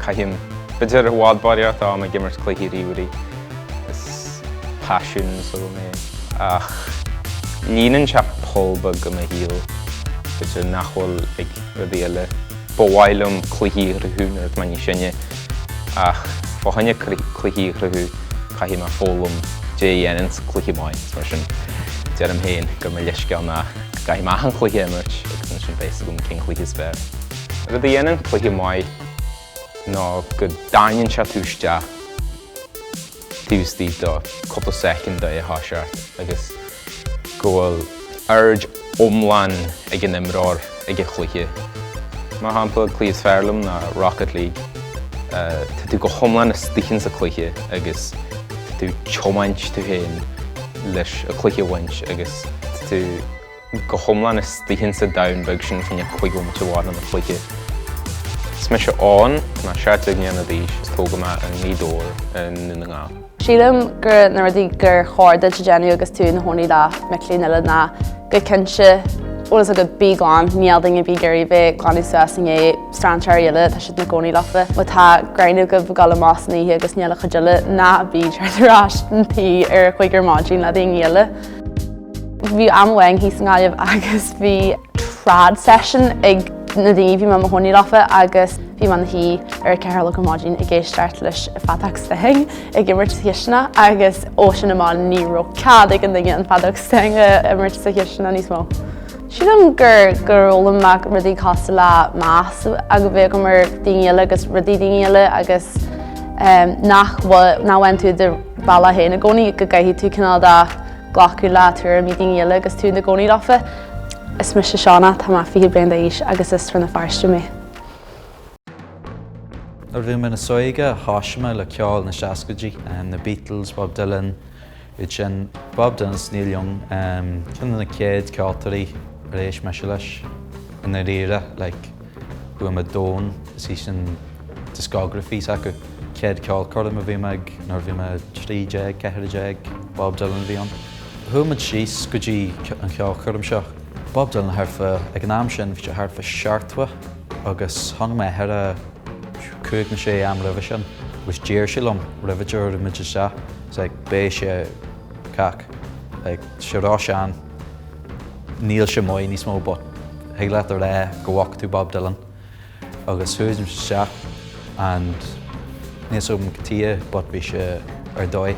Caithim b'fhéidir i bhfad barraíocht am ag imirt cluichí ríomhairí. Is paisiún s'agam é. Ach líonann sé poll beag i mo shaol, b'fhéidir nach bhfuil ag rudaí eile. Ba mhaith liom cluichí a chruthú nuair atá mé níos sine ach fá choinne cluichí a chruthú caithfidh mé foghlaim cad é a dhéanann cluiche maith is mar sin deirim féin gur mo leithscéal ná go gcaithfidh mé achan chluiche a imirt agus ansin beidh 'fhios agam cén cluiche is fearr. Rud a dhéanann cluiche maith ná go dtarraingíonn sé tú isteach taobh istigh de cúpla soicind de é a thoiseacht agus go bhfuil aird iomlán ag an imreoir ag an chluiche. Mar shampla, cluiche is fearr liom ná Rocket League. Tá tú go hiomlán istigh insa chluiche agus tá tú ag tiomáint tú féin leis an chluiche a bhaint agus tá tú go hiomlán istigh insa domhan beag sin fá choinne cúig bhomaite amháin den chluiche. Is mise Eoghan, tá mé 17 mbliana d'aois is tógadh mé i nGaoth Dobhair i nDún na nGall. Sílim gur na rudaí gur chóir duit a dhéanamh agus tú ina chónaí le mic léinn eile ná go cinnte eolas agat bí glan, níl duine ar bith ag iarraidh bheith ag glanadh suas i ndiaidh strainséirí eile, tá siad ina gcónaí leofa. Má tá greann agaibh ag dul amach san oíche agus níl an chuid eile, ná bí ag teacht ar ais an tí ar a chúig ar maidin le daoine eile. Bhí am amháin thíos i nGaillimh agus bhí trad session ag na daoine bhí mé i mo chónaí leofa agus bhí mé ina shuí ar a 4 a chlog ar maidin ag éisteacht leis an feadóg stáin ag imirt sa chisteanach agus ó sin amach ní raibh cead ag an duine an feadóg stáin a imirt sa chisteanach níos mó. Sílim gur gur fhoghlaim mé rudaí cosúil le meas a bheith agam ar daoine eile agus rudaí daoine eile agus nach bhfuil nach bhfaigheann tú do bhealach féin i gcónaí go gcaithfidh tú cineál de glacadh le tuairimí daoine eile agus tú ina gcónaí leofa. Is mise Shauna, tá mé 20 bliain d'aois agus is as Rann na Feirste mé. Nuair a bhí mé níos óige, thosaigh mé le ceol na seascaidí, na Beatles, Bob Dylan, iad sin. Bob Dylan is Neil Young, ceann de na chéad ceoltóirí ar éist mise leis i ndáiríre, like, chuaigh mé domhain istigh san discography s'acu. Chéad ceolchoirm a bhí mé ag nuair a bhí mé 13, 14, Bob Dylan a bhí ann. Chuaigh muid síos go dtí an cheolchoirm seo. Bob Dylan thart fá, ag an am sin bhí sé thart fá seachtó agus chonaic m'athair é cúig nó sé am roimhe sin agus d'iarr sé liom roimhe go raibh muid isteach, it's like beidh sé cac, like tá sé ró-shean, níl sé maith níos mó but thig leat a rá go bhfaca tú Bob Dylan. Agus chuaigh muid isteach and níl 's agam cad tuige but bhí sé ar dóigh.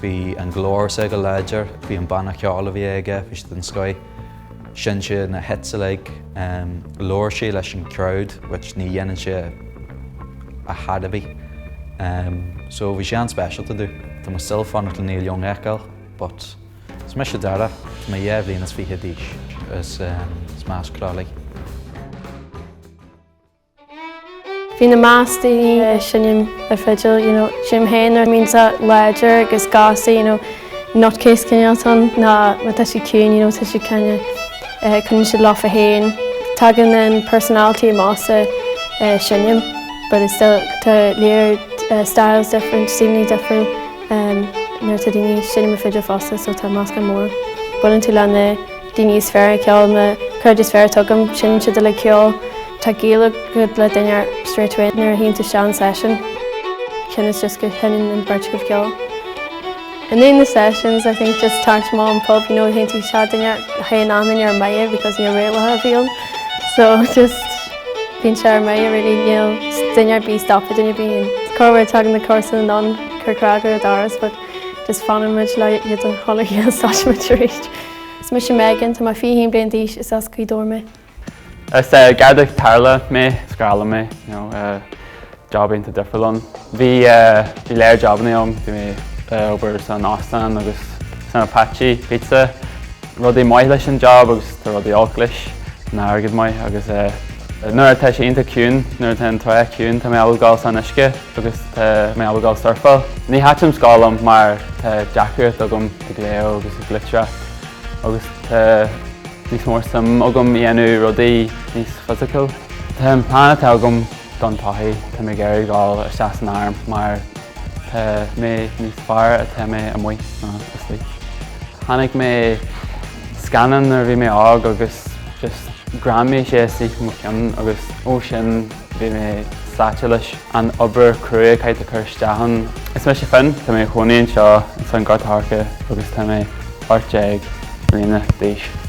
Bhí an glór s'aige láidir, bhí an banna ceoil a bhí aige, bhí sé den scoith. Sheinn sé na hits uilig, labhair sé leis an crowd which ní dhéanann sé ar chor ar bith. So bhí sé an-speisialta domh. Tá mé still fanacht le Neil Young a fheiceáil but Is mise Dara, tá mé 22 bhliain d'aois is is mé as Crolly. Bhí na meas daoine ag seinm ar fidil, you know, sílim féin nuair a bhíonn sé láidir agus gasta, you know, nutcase cineál atá ann ná má tá siad ciúin, you know, tá siad kind of, eh, coinníonn siad leofa féin. Tagann an personality amach sa eh, seinm, but it's still tá léir eh, styles different, stíleanna difriúil. Nuair atá daoine ag seinm an fidil fosta so tá meascán mór. Buaileann tú le na daoine is fearr ag ceol, na cairde is fearr atá agam, seinneann siad uilig ceol. Tá gaol agat le duine straight away nuair a théann tú isteach an session. Cionn is just go sheinneann an bheirt agaibh ceol. I ndiaidh na sessions I think just tarraingt amach an pub, you know, théann tú isteach duine, théann achan duine ar mire because níl rialacha a bhí ann. So just bíonn sé ar mire really, you know, duine ar bith stopfaidh duine ar bith. Corruair tagann na comharsana anonn cur cnag ar an doras but just fanann muid le iad a chodladh agus tosaíonn muid arís. Is mise Megan, tá mé 21 bliain d'aois, is as Gaoth Dobhair mé. Is Garda Tarrthála mé, is grá liom é, you know, job iontach difriúil ann. Bhí bhí léir jobanna agam, bhí mé ag obair san óstán agus san Apache Pizza. Rudaí maith leis an job agus tá rudaí olc leis, an airgead maith agus nuair atá sé iontach ciúin, nuair atá an trá ciúin tá mé ábalta dul san uisce agus tá mé ábalta dul surfáil. Ní thaitin scoil liom mar tá deacracht agam ag léamh agus ag litríocht agus tá níos mó suim agam i dhéanamh rudaí níos physical. Tá an plean atá agam don todhchaí, tá mé ag iarraidh dul isteach san arm mar tá mé níos fearr atá mé amuigh ná istigh. Chonaic mé scannán nuair a bhí mé óg agus just ghreamaigh sé istigh i mo cheann agus ó sin bhí mé sáite leis an obair crua caithfidh tú cur isteach ann. Is mise Finn, tá mé i mo chónaí anseo san Gort a' Choirce agus tá mé 18 mbliana d'aois.